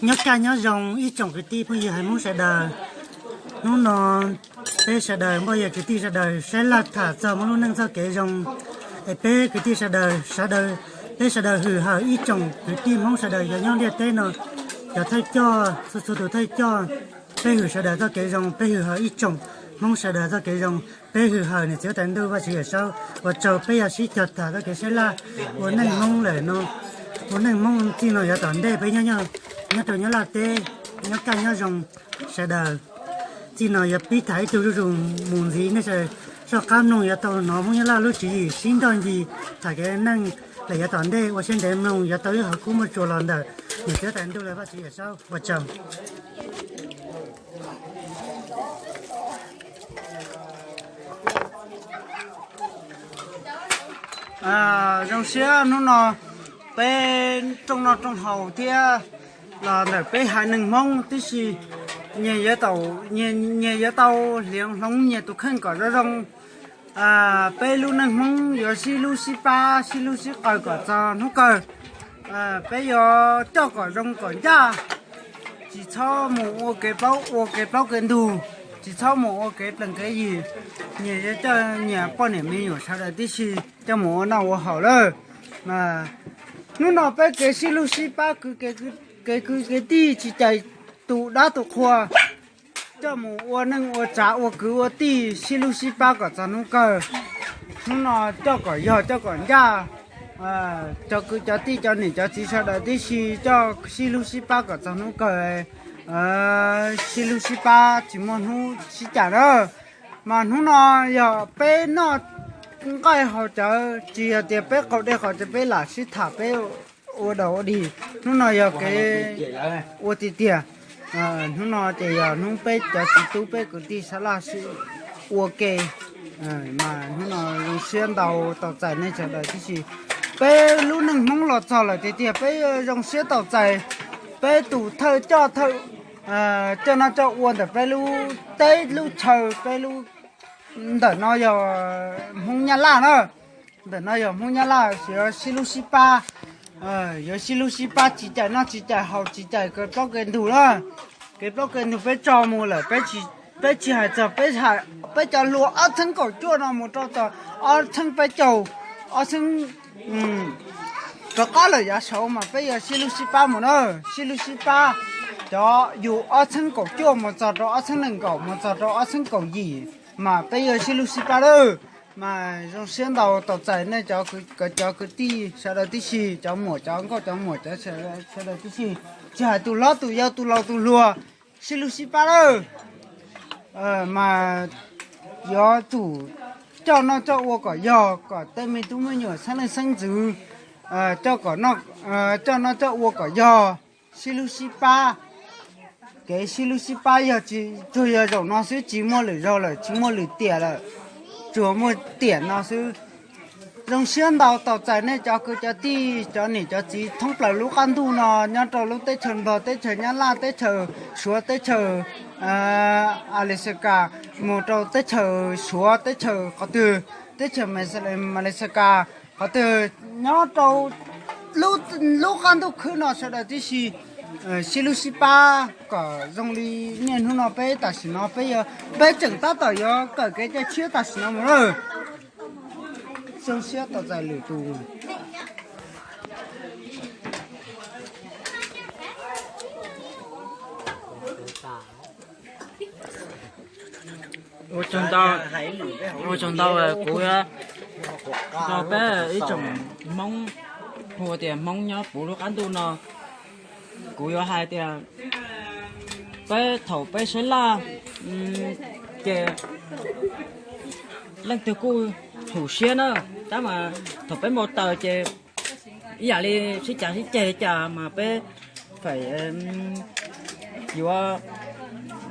Nyob kaj nyob zoo ib tsoom kwv tij phooj ywg haiv Hmoob sawv daws. Hnub no peb sawv daws npoj yawg kwv tij sawv daws saib laj tham txog Hmoob lub neej txoj kev zoo, es peb kwv tij sawv daws, sawv daws, peb sawv daws hwm hawm ib tsoom kwv tij Hmoob sawv daws cov nyob ntiaj teb no, cov thawj coj, txhua txhua tus thawj coj, peb hwm sawv daws txoj kev zoo, peb hwm hawm ib tsoom Hmoob sawv daws txoj kev zoo, peb hwm hawm niam txiv huab tais ntuj Vaj Tswv Yawm Saub. Ua tsaug peb yog sib cog tham txoj kev saib laj ua neej Hmoob lawm no, ua neej Hmoob txij no yav tom ntej peb nyob, nyob rau nyob Laj teb, nyob kaj nyob zoo sawv daws. Txij no yuav pib tham ib tug zuj zus mus ntxiv, nej sawv soj qab mloog yuav tau hnov Hmoob Nyab Laj lub tswv yim sib nrog ncig tham kev neej lawm yav tom ntej. Ua siab ntev mloog yuav tau ib qho koob muaj tsuas los ntawm niam txiv huab tais ntuj lawm Vaj Tswv Yawm Saub. Ua tsaug. Zoo siab hnub no peb rooj noj rooj haus thiab los ntawm peb haiv neeg Hmoob tib si, nyias yuav tau hliv hloov nyias tus kheej kom zoo zoo. Peb lub neej Hmoob yuav sib hlub sib pab sib hlub sib qawm kom txog hnub kawg. Peb yuav coj kom zoo kom ncaj, tsis txhob mus ua kev plaub ua kev plaub kev ntug, tsis txhob mus ua kev plees kev yig. Nyias yuav coj nyias poj niam me nyuam sawv daws tib si coj mus ua noj ua haus lawm. Hnub no peb kev sib hlub sib pab, kev kwv kev tij tsis cais tus dab tus qhua, coj mus ua neej ua tsav ua kwv ua tij sib hlub sib pab kom txog hnub kawg. Hnub no coj kom yog coj kom ncaj, cov kwv cov tij cov niam cov txiv sawv daws tib si coj sib hlub sib pab kom txog hnub kawg, sib hlub sib pab tsis muaj hnub sib cam na. Mas hnub no yog peb noj nqaij haus cawv, tsis yog tias peb qaug dej qaug cawv peb lam sib tham peb ua dog ua dig. Hnub no yog kev ua tiag tiag. Hnub no ces yog hnub peb cov txiv tub peb kwv tij sab laj sib ua ke. Mas hnub no zoo siab ntau tau txais nej sawv daws tib si. Peb lub neej Hmoob los txog lawm tiag tiag peb zoo siab tau txais peb tus thawj coj thawj coj noj coj ua ntawm peb lub teb lub chaw peb lub. Ntawm no yog Hmoob Nyab Laj na, ntawm no yog Hmoob Nyab Laj yuav sib hlub sib pab, yuav sib hlub sib pab tsis cais noj tsis cais haus tsis cais kev plaub kev ntug na. Kev plaub kev ntug peb tso mus lawm, peb tsis hais txog peb cov hluas ob txheeb kaum cuaj no mus rau txog ob txheeb peb caug, ob txheeb rov qab lawm yav saud mas peb yuav sib hlub sib pab mus na, sib hlub sib pab. Cov yug ob txheeb kaum cuaj mus txog rau ob txheeb nees nkaum mus txog rau ob txheeb kaum yim mas peb yuav sib hlub sib pab lawm. Mas zoo siab ntau tau txais nej cov kwv tij sawv daws tib si, cov muam cov nkauj cov muam cov sawv daws tib si, tsis hais tus hlob tus yau tus laus tus hluas, sib hlub sib pab lawm. Mas yuav tsum coj noj coj ua kom yog, kom tej me tub me nyuam xeeb leej xeeb ntxwv coj noj coj ua kom yog, sib hlub sib pab. Kev sib hlub sib pab yog tsuas yog zaum no xwb, tsis muaj lwm zaug lawm, tsis muaj lwm tiam lawm, tsuas muaj tiam no xwb. Zoo siab ntau tau txais nej cov kwv cov tij cov niam cov txiv thoob plaws lub qab ntuj no nyob rau lub teb chaws Nplog, teb chaws Nyab Laj, teb chaws Suav, teb chaws Alaska, mus rau teb chaws Suav, teb chaws qhov twg, teb chaws Malaysaka, qhov twg nyob rau lub qab ntuj khwb no sawv daws tib si sib hlub sib pab kom zoo li niaj hnub no peb tam sim no peb, peb tseem tab tom yuav kawm kev cai tshiab tam sim no mus lawm. Zoo siab tau txais lwm tus. Ua tsaug ntau, ua tsaug ntau, kuv yuav, rau peb ib tsoom Hmoob, hu tias Hmoob nyob puv lub qab ntuj no, kuv yuav hais tias peb thaum peb saib laj ces leej twg kuj hum siab na, tab mas thaum peb npau taws ces ib yam li sib cav sib ceg li cas mas peb fam yuav,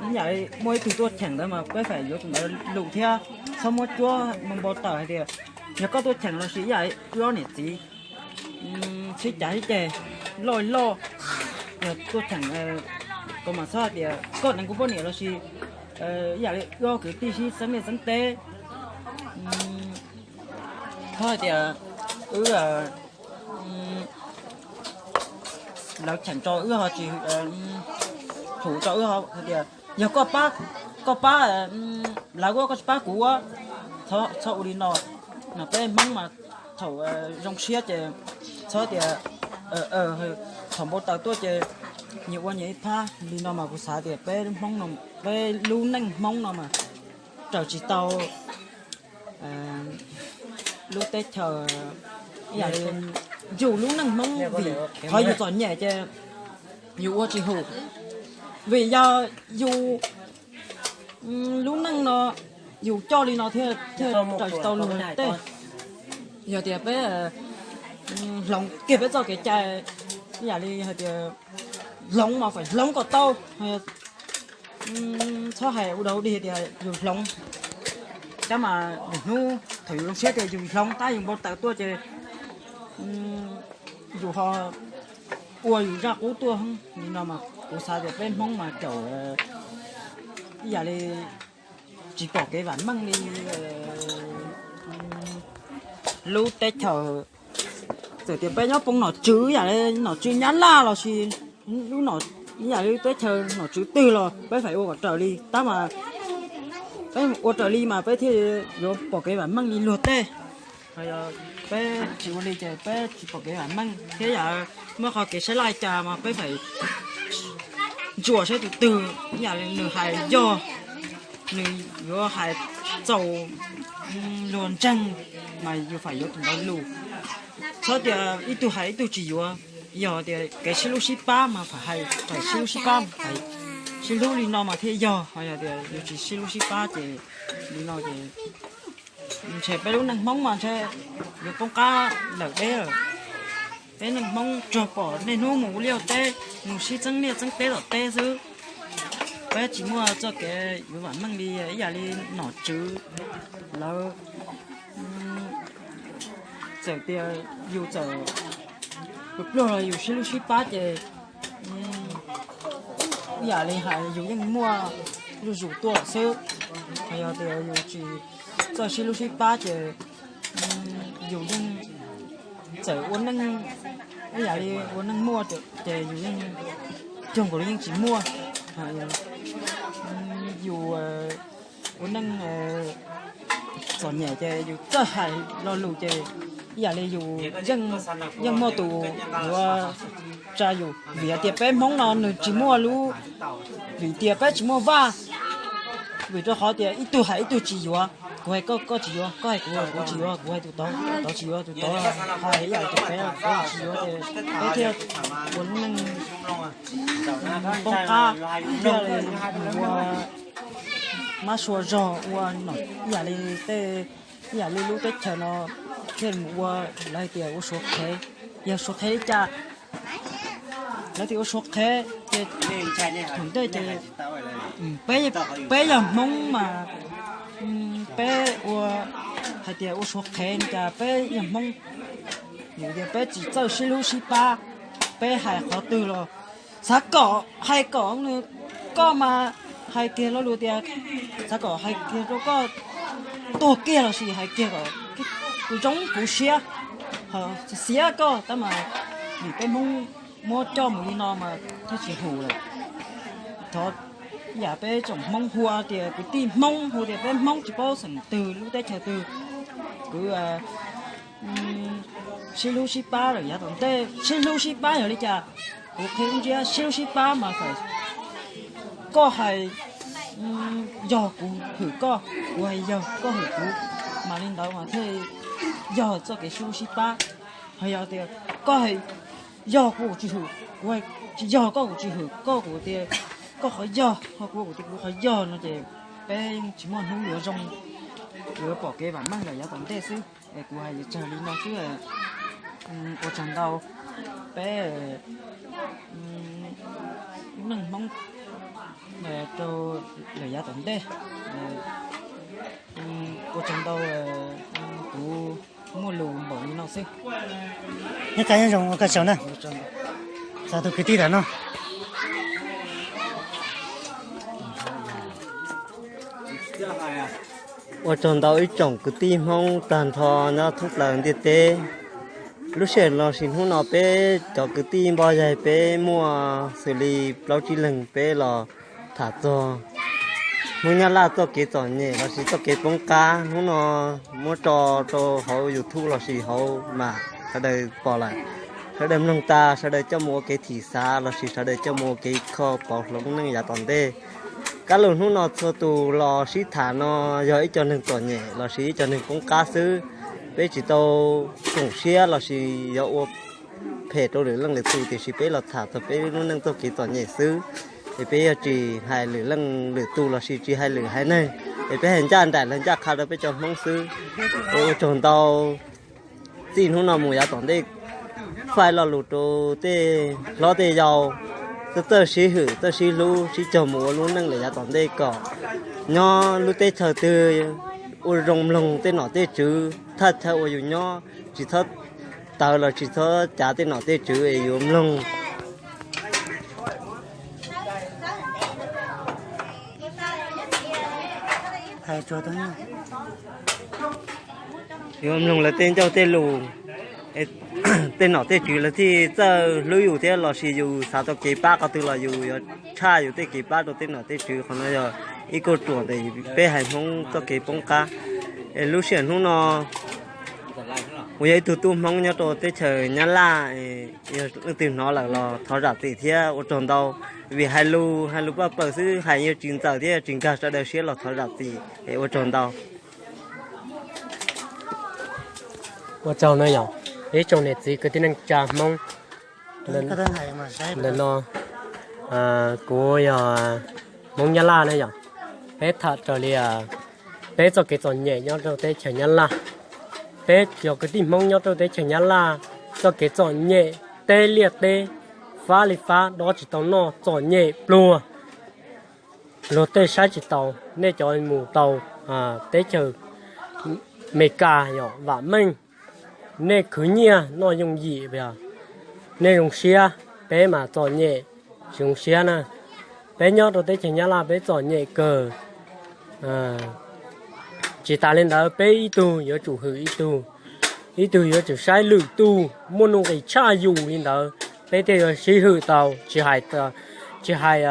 ib yam li muaj ib tug tuaj cheem ntawd mas peb fam yuav tus ntawd lus thiab txhob muab cuab npau taws hais tias yog koj tuaj cheem los sis ib yam li wb ob niam txiv sib cav sib ceg loj loj, yog tuaj cheem koj mas txhob hais tias koj deev kuv poj niam los sis ib yam li wb ob kwv tij sib xeeb liaj xeeb teb, txhob hais tias wb, lawv cheem rau wb ho tsis, hu rau wb ho tias yog koj pab, koj pab lawv ua koj tsis pab kuv ua, txhob ua li no. No peb Hmoob mas thaum zoo siab ces txhob tias thaum npau taws tuaj ces nyias ua nyias ib phab li no mas kuv xav tias peb Hmoob no, peb lub neej Hmoob no mas raws tsis tau lub teb chaws, yus lub neej Hmoob vim qhov yus txom nyem ces yus ua tsis haum. Vim yog yus lub neej no yus coj li no thiaj raws tsis tau luag tej. Yog tias peb hloov kiag peb txoj kev cai, ib yam li hais tias hloov mas phải hloov kom tau. Txhob hais ua dog ua dig tias yus hloov, tab mas lwm hnub thaum yus zoo siab tias yus hloov tab yus npau taws tuaj ces yus ho ua yus zaj qub tuaj li no mas kuv xav tias peb Hmoob mas caum ib yam li tsis pom kev vam meej li lub teb chaws. Txawm tias peb nyob poob nom tswv ib yam li nom tswv Nyab Laj los sis lub, ib yam li lub teb chaws nom tswv twg los peb phải ua kom raws li, tab mas peb ua raws li mas peb thiaj yuav pom kev vam meej li luag tej. Peb tsis ua li ces peb tsis pom kev vam meej thiab yam muab qhov kev saib laj cas mas peb phải ntsuas saib tus twg, ib yam li nws hais yog, nws yuav hais txaus luag ntseeg mas yus phải yuav tus ntawd lus. Txhob tias ib tug hais ib tug tsis yuav. Yog tias kev sib hlub sib pab mas phải hais, phải sib hlub sib pab, phải sib hlub li no mas thiaj yog. Ho yog tias yus tsis sib hlub sib pab ces li no ces ntshe peb lub neej Hmoob mas ntshe yuav poob qab lawm deb lawm. Peb neej Hmoob tsuas pom niaj hnub mus ua liaj ua teb, mus sib txeeb liaj txeeb teb tom teb xwb. Peb tsis muaj txoj kev yuav vam meej li ib yam li nom tswv lawv. Txawm tias yus txawm pluag pluag los yus sib hlub sib pab ces ib yam li hais yus yeej muaj zuj zus tuaj xwb. Ho yog tias yus tsis txawj sib hlub sib pab ces yus yeej txawm ua neej, ib yam li ua neej muaj ces yus yeej, cuag nkaus li yeej tsis muaj. Yus ua neej txom nyem ces yus txawj hais lo lus ces ib yam li yus yeej muaj tus yuav tsa yus. Vim hais tias peb Hmoob no nws tsis muaj lub, vim tias peb tsis muaj vaj. Vim rau qhov tias ib tug hais ib tug tsis yuav, kuv hais koj koj tsis yuav, koj hais kuv kuv tsis yuav, kuv hais tus tod tus tod tsis yuav, tus tod hais ib yam li peb peb tsis yuav ces peb thiaj ua lub neej poob qab, thiaj li mus ua mab sua zog ua ib yam li tej, ib yam li lub teb chaws no thiaj mus ua, lawv hais tias ua suav qhev. Yog suav qhev li cas? Lawv tias ua suav qhev ces thaum ntej ces peb yog Hmoob mas peb ua, hais tias ua suav qhev li cas peb yog Hmoob, vim tias peb tsis txawj sib hlub sib pab, peb hais qhov twg los xav kom hais kom nws, koj mas hais kiag lo lus tias xav kom hais kiag rau koj tuag kiag los sis hais kiag kom kuv zoo kuv siab, ho xiav koj tab mas vim peb Hmoob muab coj mus li no mas thiaj tsis haum lawm. Thov yam peb tsoom Hmoob hu tias kwv tij Hmoob, hu tias peb Hmoob tsis paub xeem twg lub teb chaws twg, kwv sib hlub sib pab lawm yav tom ntej. Sib hlub sib pab yog li cas? Kuv qhia lub ntsiab sib hlub sib pab mas koj hais yog kuv hwm koj, kuv hais yog koj hwm kuv, mas li ntawd mas thiaj yog txoj kev sib hlub sib pab. Ho yog tias koj hais yog kuv tsis hwm, kuv hais tsis yog koj kuv tsis hwm, koj kuv tias koj qhov yog, ho kuv kuv tias kuv qhov yog no ces peb tsis muaj hnub yuav zoo, yuav pom kev vam meej lawm yav tom ntej xwb. Es kuv hais tsawg li no xwb, ua tsaug ntau peb lub neej Hmoob rau lawm yav tom ntej. Ua tsaug ntau, kuv muaj lus npaum li no xwb. Nyob qab nyob zoo ua koj tsaug na. Txog tus kwv tij tam no. Ua tsaug ntau ib tsoom kwv tij Hmoob tag nrho nyob thoob plaws ntiaj teb. Lub sij hawm los sis hnub no peb cov kwv tij Npoj Yaig peb muaj xws li plaub tsib leeg peb los tham txog Hmoob Nyab Laj txoj kev txom nyem los sis txoj kev poob qab. Hnub no muab tso rau hauv YouTube los sis hauv mas sawv daws pom lawm, sawv daws mloog tas sawv daws coj mus ua kev thim xav los sis sawv daws coj mus ua kev kho pauv hloov neej yav tom ntej. Kab lus hnub no txhua tus los sib tham no yog ib co neeg txom nyem los sis ib co neeg poob qab xwb. Peb tsis tau koom siab los sis yuav ua phem rau lwm leej lwm tus, tiam sis peb los tham txog peb lub neej txoj kev txom nyem xwb. Es peb yuav tsis hais lwm leej lwm tus los sis tsis hais lwm haiv neeg, es peb hais ncaj nraim los ncaj qha rau peb cov Hmoob xwb. Es ua tsaug ntau. Txij hnub no mus yav tom ntej, faib lo lus rau tej hlob tej yau, txawj txawj sib hwm, txawj sib hlub, sib cog mus ua lub neej lawm yav tom ntej kom nyob lub teb chaws twg ua zoo mloog tej nom tej tswv thaj chaw uas yus nyob, tsis txhob tawv los tsis txhob cav tej nom tej tswv es yuav mloog yuav mloog lawv tej ncauj tej lus, tej nom tej tswv lawv thiaj txawj hlub yus thiab los sis yus xav tau kev pab qhov twg los yus yuav tshaj yus tej kev pab rau tej nom tej tswv. Qhov no yog ib kauj ruam ntawm peb haiv Hmoob txoj kev poob qab. Es lub sij hawm hnub no kuv yog ib tug tub Hmoob nyob rau teb chaws Nyab Laj, yog leej twg hnov lawm los thov zam txim thiab ua tsaug ntau. Vim hais lus hais lus paj plaws xwb hais yuav tsis ntxaws thiab tsis nkag sawv daws siab los thov zam txim es ua tsaug ntau. Ua tsaug no yog ib tsoom niam txiv kwv tij neej tsa Hmoob. Ntawm no kuv yog Hmoob Nyab Laj na yog, peb tham raws li peb txoj kev txom nyem nyob rau teb chaws Nyab Laj. Peb cov kwv tij Hmoob nyob rau teb chaws Nyab Laj, txoj kev txom nyem, teb liaj teb, fab li fab, dob tsis tau noj, txom nyem pluag. Luag tej saib tsis taus, nej cov mus tau teb chaws Amelikas yog vam meej, nej khwv nyiaj noj yooj yim, nej zoo siab, peb mas txom nyem, tsis zoo siab na. Peb nyob rau teb chaws Nyab Laj peb txom nyem kawg. Tsis tas li ntawd peb ib tug yuav tsum hwm ib tug, ib tug yuav tsum saib lwm tus muaj nuj nqis tshaj yus li ntawd, peb thiaj yuav sib hwm tau. Tsis hais, tsis hais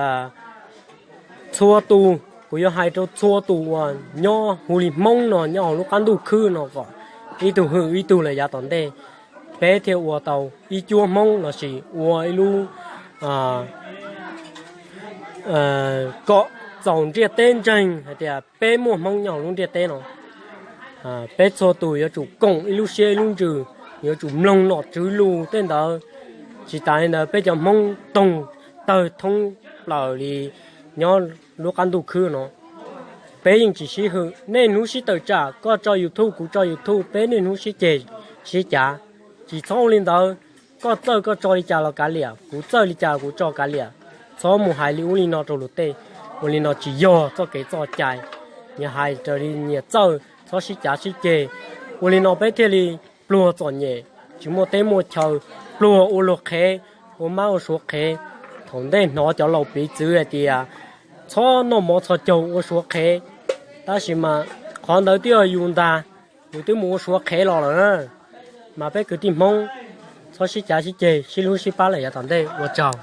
txhua tus, kuv yuav hais rau txhua tus uas nyob hu li Hmoob no nyob hauv lub qab ntuj khwb no kom ib tug hwm ib tug lawm yav tom ntej, peb thiaj ua tau ib cuab Hmoob lossis ua ib lub kom txaus ntiaj teb ntseeg hais tias peb muaj Hmoob nyob hauv lub ntiaj teb no. Peb txhua tus yuav tsum koom ib lub siab ib lub ntsws, yuav tsum mloog nom tswv lus tej ntawd. Tsis tas li ntawd peb cov Hmoob toog tawg thoob plaws li nyob lub qab ntuj khwb no, peb yeej tsis sib hwm. Niaj hnub sib tawm tsam, koj tso YouTube kuv tso YouTube, peb niaj hnub sib ceg sib cav. Tsis txhob ua li ntawd, koj txawj koj tso li cas los kav liam, kuv txawj li cas kuv tso kav liam. Txhob mus hais li ub li no rau luag tej, ua li no tsis yog txoj kev txoj cai. Nyias hais raws li nyias txawj, txhob sib cav sib ceg. Ua li no peb thiaj li pluag txom nyem, tsis muaj teb muaj chaw, pluag ua luag qhev, ua mab ua suav qhev. Thaum ntej hnov cov laus piv txwv hais tias txhob noj mov txhos caug ua suav qhev, tab sis mas qhov ntawd twb yog yus ntag, yus twb mus ua suav qhev los lawm na. Mas peb kwv tij Hmoob txhob sib cav sib ceg, sib hlub sib pab lawm yav tom ntej. Ua tsaug.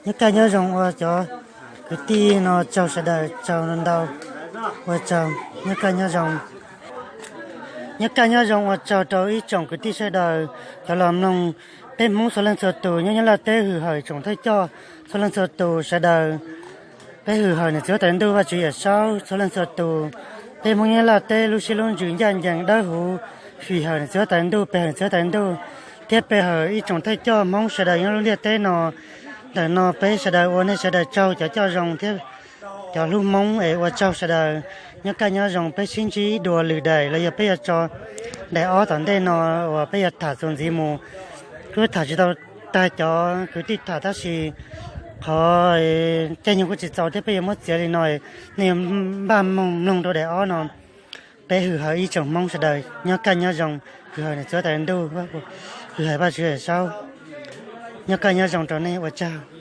Nyob kaj nyob zoo ua cov kwv tij no, tsaug sawv daws, tsaug ntau, ua tsaug. Nyob kaj nyob zoo, nyob kaj nyob zoo ua tsaug rau ib tsoom kwv tij sawv daws cov los mloog. Peb Hmoob txhua leej txhua tus nyob Nyab Laj teb hwm hawm tsoom thawj coj txhua leej txhua tus sawv daws. Peb hwm hawm niam txiv huab tais ntuj Vaj Tswv Yawm Saub txhua leej txhua tus. Peb Hmoob Nyab Laj teb lub siab lub ntsws ncaj ncees dawb huv, fim hawm niam txiv huab tais ntuj, pe hawm niam txiv huab tais ntuj, thiab pe hawm ib tsoom thawj coj Hmoob sawv daws nyob lub ntiaj teb no. Ntawm no peb sawv daws ua nej sawv daws tsaug cov coj zoo thiab cov hlub Hmoob es ua tsaug sawv daws. Nyob kaj nyob zoo, peb sib ntsib dua lwm daim los yog peb yuav tso daim ob tom ntej no uas peb yuav tham txuas ntxiv mus. Kuv tham tsis tau tag cov kwv tij tham tab sis qhov caij nyoog kuj tsis txaus thiab peb yuav muab txiav li no, nej yuav npaj mloog rau daim ob no. Peb hwm hawm ib tsoom Hmoob sawv daws nyob kaj nyob zoo, hwm hawm niam txiv huab tais ntuj, hwm hawm Vaj Tswv Yawm Saub, nyob kaj nyob zoo rau nej, ua tsaug.